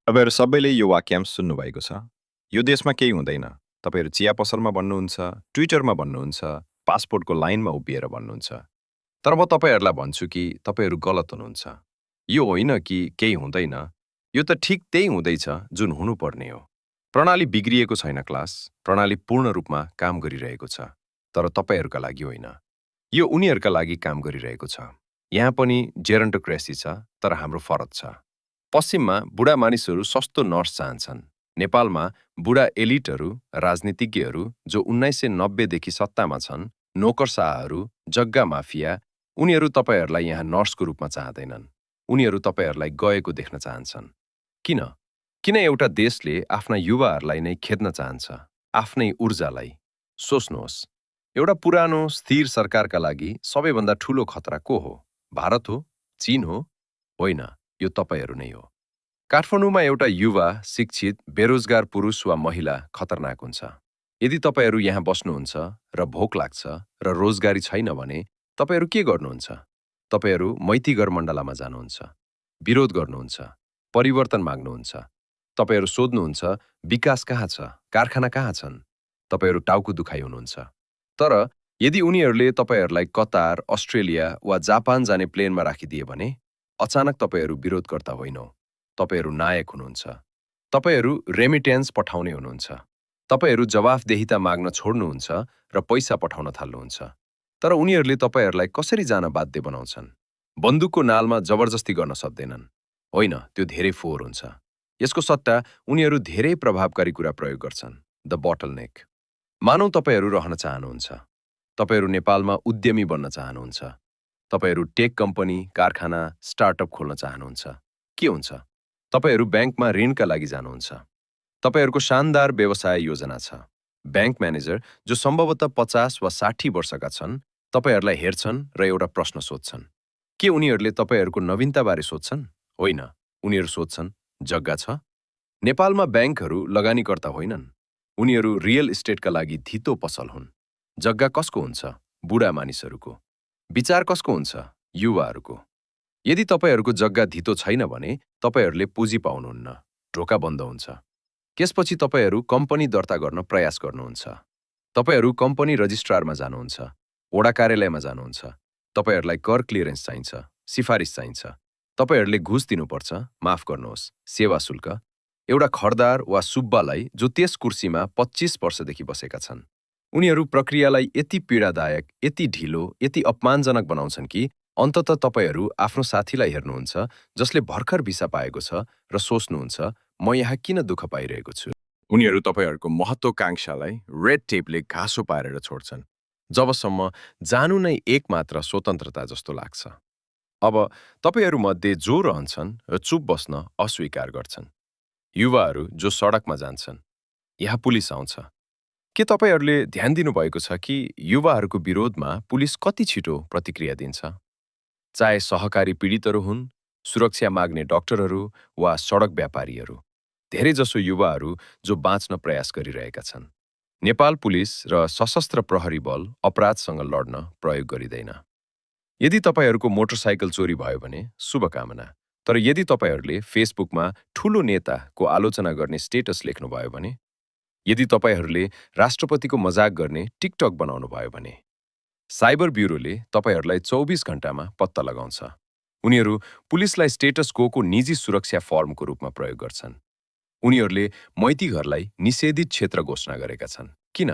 तपाईँहरू सबैले यो वाक्यांश सुन्नुभएको छ। यो देशमा केही हुँदैन। तपाईँहरू चिया पसलमा भन्नुहुन्छ, ट्विटरमा भन्नुहुन्छ, पासपोर्टको लाइनमा उभिएर भन्नुहुन्छ। तर म तपाईँहरूलाई भन्छु कि तपाईँहरू गलत हुनुहुन्छ। यो होइन कि केही हुँदैन, यो त ठिक त्यही हुँदैछ जुन हुनुपर्ने हो। प्रणाली बिग्रिएको छैन क्लास, प्रणाली पूर्ण रूपमा काम गरिरहेको छ। तर तपाईँहरूका लागि होइन। यो उनीहरूका लागि काम गरिरहेको छ। यहाँ पनि जेरन्टोक्रेसी छ, तर हाम्रो फरक छ। पश्चिममा बुढा मानिसहरू सस्तो नर्स चाहन्छन्। नेपालमा बुढा एलिटहरू, राजनीतिज्ञहरू जो 1990देखि सत्तामा छन्, नोकरशाहहरू, जग्गा माफिया, उनीहरू तपाईँहरूलाई यहाँ नर्सको रूपमा चाहँदैनन्। उनीहरू तपाईँहरूलाई गएको देख्न चाहन्छन्। किन? किन एउटा देशले आफ्ना युवाहरूलाई नै खेद्न चाहन्छ? आफ्नै ऊर्जालाई। सोच्नुहोस्, एउटा पुरानो, स्थिर सरकारका लागि सबैभन्दा ठूलो खतरा को हो? भारत हो? चीन हो? होइन, यो तपाईँहरू नै हो। काठमाडौँमा एउटा युवा, शिक्षित, बेरोजगार पुरुष वा महिला खतरनाक हुन्छ। यदि तपाईँहरू यहाँ बस्नुहुन्छ र भोक लाग्छ र रोजगारी छैन भने तपाईँहरू के गर्नुहुन्छ? तपाईँहरू मैतीघर मण्डलामा जानुहुन्छ, विरोध गर्नुहुन्छ, परिवर्तन माग्नुहुन्छ। तपाईँहरू सोध्नुहुन्छ, विकास कहाँ छ? कारखाना कहाँ छन्? तपाईँहरू टाउको दुखाइ हुनुहुन्छ। तर यदि उनीहरूले तपाईँहरूलाई कतार, अस्ट्रेलिया वा जापान जाने प्लेनमा राखिदिए भने अचानक तपाईँहरू विरोधकर्ता होइनौ। तपाईँहरू नायक हुनुहुन्छ। तपाईँहरू रेमिट्यान्स पठाउने हुनुहुन्छ। तपाईँहरू जवाफदेहिता माग्न छोड्नुहुन्छ र पैसा पठाउन थाल्नुहुन्छ। तर उनीहरूले तपाईँहरूलाई कसरी जान बाध्य बनाउँछन्? बन्दुकको नालमा जबरजस्ती गर्न सक्दैनन्। होइन, त्यो धेरै फोहोर हुन्छ। यसको सट्टा उनीहरू धेरै प्रभावकारी कुरा प्रयोग गर्छन्। The bottleneck. मानौ तपाईँहरू रहन चाहनुहुन्छ। तपाईँहरू नेपालमा उद्यमी बन्न चाहनुहुन्छ। तपाईँहरू टेक कम्पनी, कारखाना, स्टार्टअप खोल्न चाहनुहुन्छ। के हुन्छ? तपाईँहरू ब्याङ्कमा ऋणका लागि जानुहुन्छ। तपाईँहरूको शानदार व्यवसाय योजना छ। ब्याङ्क म्यानेजर जो सम्भवतः 50 वा 60 वर्षका छन्, तपाईँहरूलाई हेर्छन् र एउटा प्रश्न सोध्छन्। के उनीहरूले तपाईँहरूको नवीनताबारे सोध्छन्? होइन, उनीहरू सोध्छन्, जग्गा छ? नेपालमा ब्याङ्कहरू लगानीकर्ता होइनन्। उनीहरू रियल इस्टेटका लागि धितो पसल हुन्। जग्गा कसको हुन्छ? बुढा मानिसहरूको। विचार कसको हुन्छ? युवाहरूको। यदि तपाईँहरूको जग्गा धितो छैन भने तपाईँहरूले पुँजी पाउनुहुन्न। ढोका बन्द हुन्छ। त्यसपछि तपाईँहरू कम्पनी दर्ता गर्न प्रयास गर्नुहुन्छ। तपाईँहरू कम्पनी रजिस्ट्रारमा जानुहुन्छ, वडा कार्यालयमा जानुहुन्छ। तपाईँहरूलाई कर क्लियरेन्स चाहिन्छ, सिफारिस चाहिन्छ। तपाईँहरूले घुस दिनुपर्छ, माफ गर्नुहोस्, सेवा शुल्क। एउटा खरदार वा सुब्बालाई जो त्यस कुर्सीमा 25 वर्षदेखि बसेका छन्। उनीहरू प्रक्रियालाई यति पीडादायक, यति ढिलो, यति अपमानजनक बनाउँछन् कि अन्ततः तपाईँहरू आफ्नो साथीलाई हेर्नुहुन्छ जसले भर्खर भिसा पाएको छ र सोच्नुहुन्छ, म यहाँ किन दुःख पाइरहेको छु? उनीहरू तपाईँहरूको महत्त्वाकांक्षालाई रेड टेपले घाँसो पारेर छोड्छन्, जबसम्म जानु नै एकमात्र स्वतन्त्रता जस्तो लाग्छ। अब तपाईँहरूमध्ये जो रहन्छन् र चुप बस्न अस्वीकार गर्छन्। युवाहरू जो सडकमा जान्छन्। यहाँ पुलिस आउँछ। के तपाईँहरूले ध्यान दिनुभएको छ कि युवाहरूको विरोधमा पुलिस कति छिटो प्रतिक्रिया दिन्छ? चाहे सहकारी पीडितहरू हुन्, सुरक्षा माग्ने डाक्टरहरू वा सडक व्यापारीहरू। धेरैजसो युवाहरू जो बाँच्न प्रयास गरिरहेका छन्। नेपाल पुलिस र सशस्त्र प्रहरी बल अपराधसँग लड्न प्रयोग गरिँदैन। यदि तपाईँहरूको मोटरसाइकल चोरी भयो भने शुभकामना। तर यदि तपाईँहरूले फेसबुकमा ठूलो नेताको आलोचना गर्ने स्टेटस लेख्नुभयो भने, यदि तपाईँहरूले राष्ट्रपतिको मजाक गर्ने टिकटक बनाउनु भयो भने, साइबर ब्युरोले तपाईँहरूलाई 24 घण्टामा पत्ता लगाउँछ। उनीहरू पुलिसलाई स्टेटस कोको निजी सुरक्षा फर्मको रूपमा प्रयोग गर्छन्। उनीहरूले मैतीघरलाई निषेधित क्षेत्र घोषणा गरेका छन्। किन?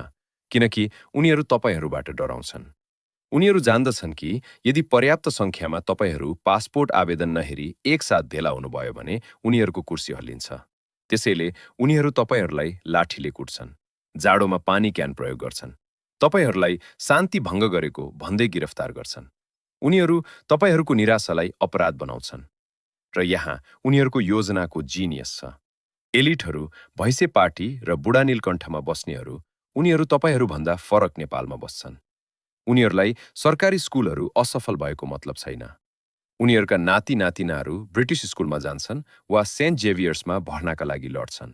किनकि उनीहरू तपाईँहरूबाट डराउँछन्। उनीहरू जान्दछन् कि यदि पर्याप्त सङ्ख्यामा तपाईँहरू पासपोर्ट आवेदन नहेरी एकसाथ भेला हुनुभयो भने उनीहरूको कुर्सी हल्लिन्छ। त्यसैले उनीहरू तपाईँहरूलाई लाठीले कुट्छन्, जाडोमा पानी क्यान प्रयोग गर्छन्, तपाईँहरूलाई शान्ति भङ्ग गरेको भन्दै गिरफ्तार गर्छन्। उनीहरू तपाईँहरूको निराशालाई अपराध बनाउँछन्। र यहाँ उनीहरूको योजनाको जिनियस छ। एलिटहरू, भैँसे पार्टी र बुढा नीलकण्ठमा बस्नेहरू, उनीहरू तपाईँहरूभन्दा फरक नेपालमा बस्छन्। उनीहरूलाई सरकारी स्कुलहरू असफल भएको मतलब छैन। उनीहरूका नाति नातिनाहरू ब्रिटिस स्कुलमा जान्छन् वा सेन्ट जेभियर्समा भर्नाका लागि लड्छन्।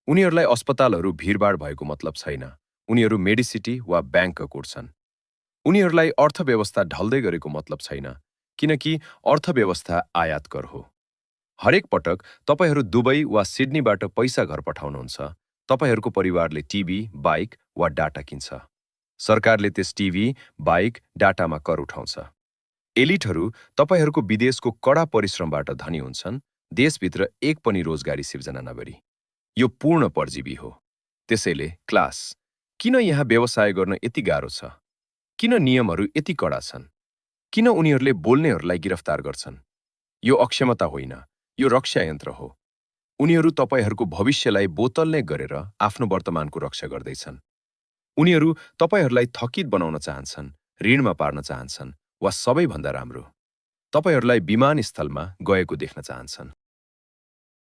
उनीहरूलाई अस्पतालहरू भिडभाड भएको मतलब छैन। उनीहरू मेडिसिटी वा ब्याङ्क कुट्छन्। उनीहरूलाई अर्थव्यवस्था ढल्दै गरेको मतलब छैन, किनकि अर्थव्यवस्था आयात कर हो। हरेक पटक तपाईहरू दुबई वा सिडनीबाट पैसा घर पठाउनुहुन्छ, तपाईहरूको परिवारले टिभी, बाइक वा डाटा किन्छ। सरकारले त्यस टिभी, बाइक, डाटामा कर उठाउँछ। एलिटहरू तपाईहरूको विदेशको कडा परिश्रमबाट धनी हुन्छन्, देशभित्र एक पनि रोजगारी सिर्जना नगरी। यो पूर्ण परजीवी हो। त्यसैले क्लास, किन यहाँ व्यवसाय गर्न यति गाह्रो छ? किन नियमहरू यति कडा छन्? किन उनीहरूले बोल्नेहरूलाई गिरफ्तार गर्छन्? यो अक्षमता होइन, यो रक्षा यन्त्र हो। उनीहरू तपाईहरूको भविष्यलाई बोतल्ने गरेर आफ्नो वर्तमानको रक्षा गर्दैछन्। उनीहरू तपाईहरूलाई थकित बनाउन चाहन्छन्, ऋणमा पार्न चाहन्छन्, वा सबैभन्दा राम्रो, तपाईहरूलाई विमानस्थलमा गएको देख्न चाहन्छन्।